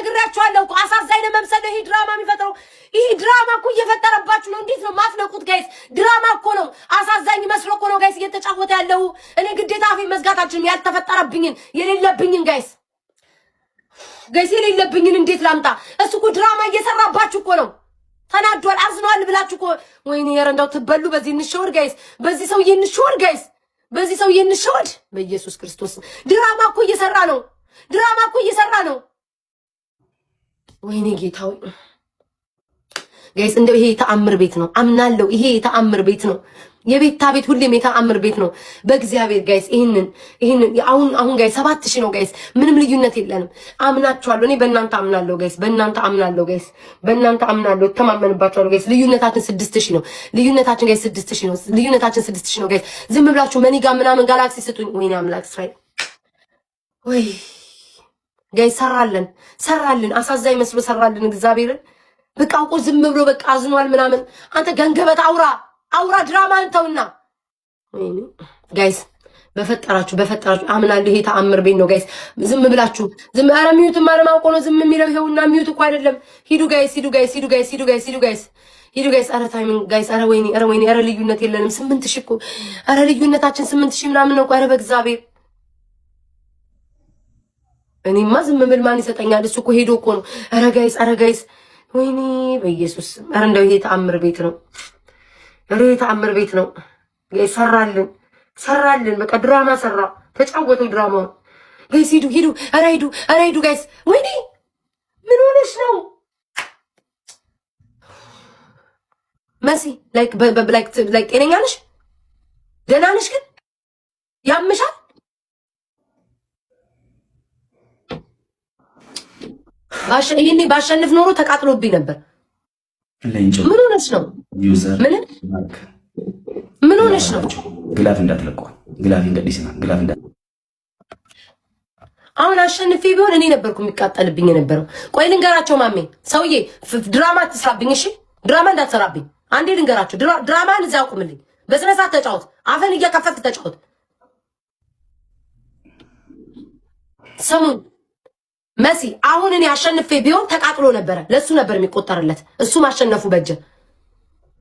ነግራችኋለሁ እኮ፣ አሳዛኝ ለመምሰል ነው ይሄ ድራማ የሚፈጥረው። ይሄ ድራማ እኮ እየፈጠረባችሁ ነው። እንዴት ነው ማትነቁት guys? ድራማ እኮ ነው። አሳዛኝ መስሎ እኮ ነው guys እየተጫወተ ያለው። እኔ ግዴታ አፌ መዝጋት አልችልም። ያልተፈጠረብኝን የሌለብኝን guys፣ guys የሌለብኝን እንዴት ላምጣ? እሱ እኮ ድራማ እየሰራባችሁ እኮ ነው። ተናዷል፣ አዝኗል ብላችሁ እኮ። ወይኔ ኧረ እንደው ትበሉ። በዚህ እንሸወድ guys፣ በዚህ ሰውዬ እንሸወድ guys፣ በዚህ ሰውዬ እንሸወድ። በኢየሱስ ክርስቶስ ድራማ እኮ እየሰራ ነው። ድራማ እኮ እየሰራ ነው። ወይኔ ጌታዊ guys፣ እንደው ይሄ የተአምር ቤት ነው አምናለሁ። ይሄ የተአምር ቤት ነው። የቤታ ቤት ሁሌም የተአምር ቤት ነው። በእግዚአብሔር guys፣ ይህንን አሁን አሁን guys 7,000 ነው guys። ምንም ልዩነት የለንም። አምናችኋለሁ። እኔ በእናንተ አምናለሁ guys። በእናንተ አምናለሁ guys። በእናንተ አምናለሁ። እተማመንባችኋለሁ guys። ልዩነታችን 6,000 ነው። ልዩነታችን guys 6,000 ነው። ልዩነታችን 6,000 ነው guys። ዝም ብላችሁ money gun ምናምን ጋላክሲ ስጡኝ። ወይኔ አምላክ እስራኤል ወይ guys፣ ሰራልን፣ ሰራልን። አሳዛኝ መስሎ ሰራልን። እግዚአብሔርን በቃ አውቆ ዝም ብሎ በቃ አዝኗል ምናምን። አንተ ገንገበት አውራ አውራ፣ ድራማ አንተውና guys፣ በፈጠራችሁ በፈጠራችሁ አምናለሁ። ይሄ ተአምር ቤት ነው guys። ዝም ብላችሁ ዝም። ኧረ mute ማረም አውቆ ነው ዝም የሚለው። ይኸውና mute እኮ አይደለም። ሂዱ guys፣ ሂዱ guys፣ ሂዱ guys፣ ሂዱ guys፣ ሂዱ guys፣ ሂዱ guys። ኧረ timing guys። ኧረ ወይኔ፣ ኧረ ወይኔ፣ ኧረ ልዩነት የለንም። 8,000 እኮ፣ ኧረ ልዩነታችን 8,000 ምናምን ነው። ኧረ በእግዚአብሔር እኔማ ዝም ብል ማን ይሰጠኛል? እሱ እኮ ሄዶ እኮ ነው። ኧረ guys፣ ኧረ guys፣ ወይኔ በኢየሱስ፣ ኧረ እንደው ይሄ ተአምር ቤት ነው። ኧረ ተአምር ቤት ነው። ሰራልን፣ ሰራልን። በቃ ድራማ ሰራ፣ ተጫወተው ድራማውን። Guys ሂዱ፣ ሂዱ፣ ኧረ ሂዱ፣ ኧረ ሂዱ guys። ወይኔ ምን ሆነሽ ነው መሲ? Like like ጤነኛ ነሽ? ደህና ነሽ? ግን ያምሻል። ይሄኔ ባሸንፍ ኖሮ ተቃጥሎብኝ ነበር። ምን ሆነሽ ነው? ምን ምን ሆነሽ ነው? Glove እንዳትለቁ፣ glove እንገዲስና glove እንዳ አሁን አሸንፌ ቢሆን እኔ ነበርኩ የሚቃጠልብኝ የነበረው። ቆይ ልንገራቸው ማሜ፣ ሰውዬ ድራማ አትስራብኝ፣ እሺ? ድራማ እንዳትሰራብኝ። አንዴ ልንገራቸው፣ ድራማን እዛ አቁምልኝ። በስነ ስርዓት ተጫወት፣ አፈን እየከፈትክ ተጫወት። ስሙን መሲ፣ አሁን እኔ አሸንፌ ቢሆን ተቃጥሎ ነበረ። ለሱ ነበር የሚቆጠርለት። እሱ ማሸነፉ በጀ።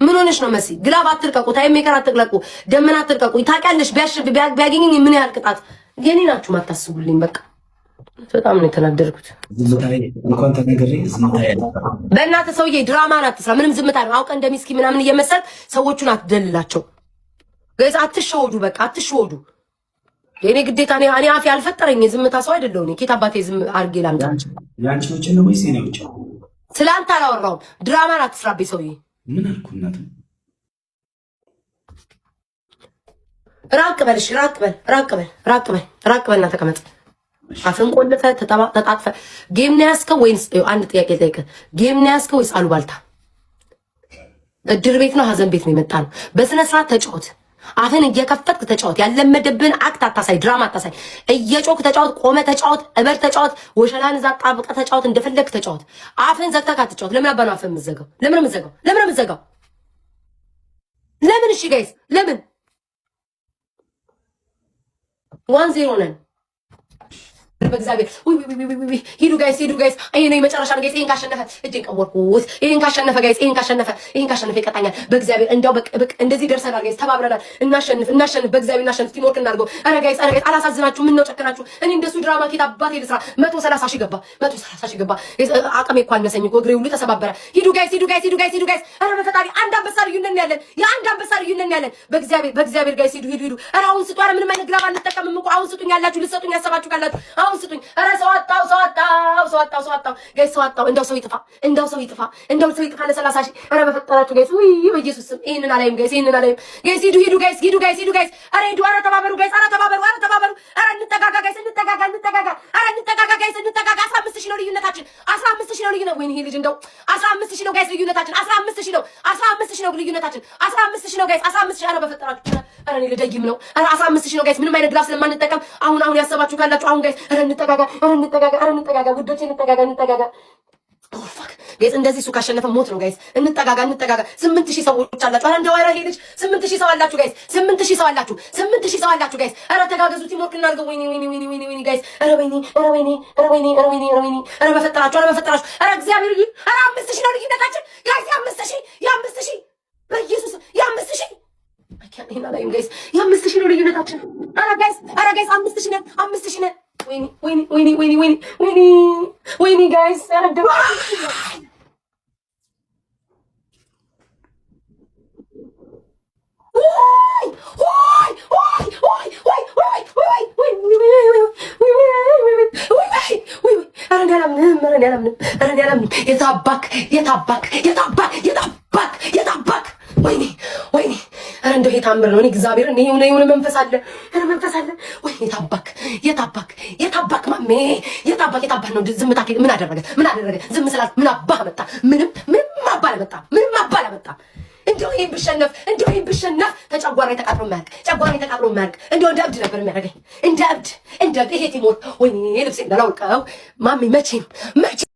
ምን ሆነሽ ነው መሲ? Glove አትልቀቁ፣ time maker አትልቀቁ፣ ደመና አትልቀቁ። ታውቂያለሽ ቢያገኘኝ ምን ያህል ቅጣት። የኔ ናችሁ ማታስቡልኝ። በቃ በጣም ነው የተናደድኩት። እንኳን ተናግሬ ዝምታ። በእናትህ ሰውዬ ድራማ አትስራ። ምንም ዝምታ ነው አውቀህ እንደሚስኪ ምናምን እየመሰልክ ሰዎቹን አትደልላቸው። Guys አትሸወዱ፣ በቃ አትሸወዱ። የኔ ግዴታ እኔ አፌ አልፈጠረኝ የዝምታ ሰው አይደለሁ። እኔ ኬት አባቴ ዝም አድርጌ ላምጣ? የአንቺ ውጭ ነው ወይስ የኔ ውጭ? ስለአንተ አላወራሁም። ድራማን አትስራብኝ ሰውዬ። ምን አልኩ? እናት ራቅ በል እሺ፣ ራቅ በል፣ ራቅ በል፣ ራቅ በል፣ ራቅ በልና ተቀመጥ። አፍን ቆልፈህ ተጣጥፈህ game ነው ያዝከው ወይንስ? አንድ ጥያቄ ልጠይቅህ። Game ነው ያዝከው ወይስ አሉባልታ? እድር ቤት ነው ሀዘን ቤት ነው የመጣ ነው። በስነ ስርዓት ተጫወት። አፍን እየከፈትክ ተጫወት። ያለመደብን act አታሳይ፣ ድራማ አታሳይ። እየጮክ ተጫወት፣ ቆመ ተጫወት፣ እበር ተጫወት፣ ወሸላን እዛ ጣብቀ ተጫወት፣ እንደፈለግ ተጫወት። አፍን ዘግተህ አትጫወት። ለምን አባ ነው አፍን የምትዘጋው? ለምን የምትዘጋው? ለምን የምትዘጋው? ለምን? እሺ guys ለምን 1-0 ነን። በእግዚአብሔር ሂዱ guys፣ ሂዱ guys። ይሄ ነው የመጨረሻ ነው guys። ይሄን ካሸነፈ እጄን ቀወርኩት። ይሄን ካሸነፈ guys፣ ይሄን ካሸነፈ፣ ይሄን ካሸነፈ ይቀጣኛል። በእግዚአብሔር እንደው በቃ እንደዚህ ደርሰናል guys፣ ተባብረናል። እናሸንፍ፣ እናሸንፍ፣ በእግዚአብሔር እናሸንፍ። Teamwork እናድርገው። ኧረ guys፣ ኧረ guys አላሳዝናችሁ። ምን ነው ጨክናችሁ? እኔ እንደሱ ድራማ ኬት አባቴ ልስራ? 130,000 ገባ፣ 130,000 ገባ። አቅሜ እኮ አነሰኝ እኮ፣ እግሬ ሁሉ ተሰባበረ። ሂዱ guys፣ ሂዱ guys፣ ሂዱ guys፣ ሂዱ guys። ኧረ በፈጣሪ አንድ አንበሳ ልዩነት ነው ያለን፣ የአንድ አንበሳ ልዩነት ነው ያለን። በእግዚአብሔር፣ በእግዚአብሔር guys ሂዱ፣ ሂዱ፣ ሂዱ። ኧረ አሁን ስጡ። ኧረ ምንም አይነት glove አንጠቀምም እኮ። አሁን ስጡኝ ያላችሁ፣ ልትሰጡኝ ያሰባችሁ ካላችሁ አሁን ስጡኝ። ኧረ ሰው አጣው፣ ሰው አጣው፣ ሰው አጣው፣ ሰው አጣው guys፣ ሰው አጣው። እንደው ሰው ይጥፋ፣ እንደው ሰው ይጥፋ፣ እንደው ሰው ይጥፋ ለ30,000። ኧረ በፈጠራችሁ guys፣ ውይ በኢየሱስ ስም ይሄንን አላይም guys፣ ይሄንን አላይም guys። ሂዱ፣ ሂዱ guys፣ ሂዱ guys፣ ሂዱ guys። ኧረ ሂዱ፣ ኧረ ተባበሩ guys፣ ኧረ ተባበሩ፣ ኧረ ተባበሩ፣ ኧረ እንጠጋጋ guys፣ እንጠጋጋ፣ እንጠጋጋ፣ ኧረ እንጠጋጋ guys፣ እንጠጋጋ። 15,000 ነው ልዩነታችን፣ 15,000 ነው ልዩነት። ወይኔ ይሄ ልጅ እንደው 15,000 ነው guys ልዩነታችን፣ 15,000 ነው፣ 15,000 ነው ልዩነታችን፣ 15,000 ነው guys፣ 15,000። ኧረ በፈጠራችሁ፣ ኧረ እኔ ልደይም ነው። ኧረ 15,000 ነው guys። ምንም አይነት glove ስለማንጠቀም አሁን አሁን ያሰባችሁ ካላችሁ አሁን guys፣ ኧረ እንጠጋጋ፣ ኧረ እንጠጋጋ፣ ኧረ እንጠጋጋ ውዶቼ፣ እንጠጋጋ፣ እንጠጋጋ። Oh fuck Guys። እንደዚህ እሱ ካሸነፈ ሞት ነው guys። እንጠጋጋ፣ እንጠጋጋ። 8,000 ሰዎች አላችሁ። ኧረ እንደው ኧረ ይሄ ልጅ 8,000 ሰው አላችሁ guys። 8,000 ሰው አላችሁ። 8,000 ሰው አላችሁ guys። ኧረ ተጋገዙ። Teamwork እናድርገው። ወይኔ ወይኔ ወይኔ ወይኔ ወይኔ guys። ኧረ ወይኔ፣ ኧረ ወይኔ፣ ኧረ ወይኔ፣ ኧረ ወይኔ፣ ኧረ ወይኔ፣ ኧረ በፈጠራችሁ፣ ኧረ በፈጠራችሁ፣ ኧረ እግዚአብሔር፣ ኧረ 5,000 ነው ልዩነታችን guys። የ5,000፣ የ5,000፣ በኢየሱስ የ5,000። ይሄን አላይም guys። የ5,000 ነው ልዩነታችን። ኧረ guys፣ ኧረ guys፣ 5,000 ነን፣ 5,000 ነን። ወይኔ ወይኔ ወይኔ ወይኔ ወይኔ ወይኔ ወይኔ guys፣ ኧረ እንደው ወይ ወይ ወይ ወይ ወይ ወይ ወይ ወይ ወይ፣ ኧረ እኔ አላምንም፣ ኧረ እኔ አላምንም፣ ኧረ እኔ አላምንም። የታባክ፣ የታባክ፣ የታባክ፣ የታባክ፣ የታባክ! ወይኔ ወይኔ! ኧረ እንደው ይሄ ታምር ነው። እኔ እግዚአብሔር እኔ የሆነ መንፈስ አለ፣ ኧረ መንፈስ አለ። ወይኔ የታባክ፣ የታባክ፣ የታባክ ማሜ፣ የታባክ፣ የታባክ ነው። ዝምታ ምን አደረገ? ምን አደረገ? ዝም ስላልክ ምን አባህ መጣ? ምንም፣ ምንም አባ አላመጣም። ምንም አባ አላመጣም። እንደው ይሄን ብሸነፍ፣ እንደው ይሄን ብሸነፍ ተጨጓራዬ ተቃጥሎ የማያልቅ፣ ጨጓራዬ ተቃጥሎ የማያልቅ፣ እንደው እንደ እብድ ነበር የሚያደርገኝ። እንደ እብድ፣ እንደ እብድ። ይሄ teamwork፣ ወይኔ ልብሴ እንዳላውልቀው ማሜ መቼም መቼም።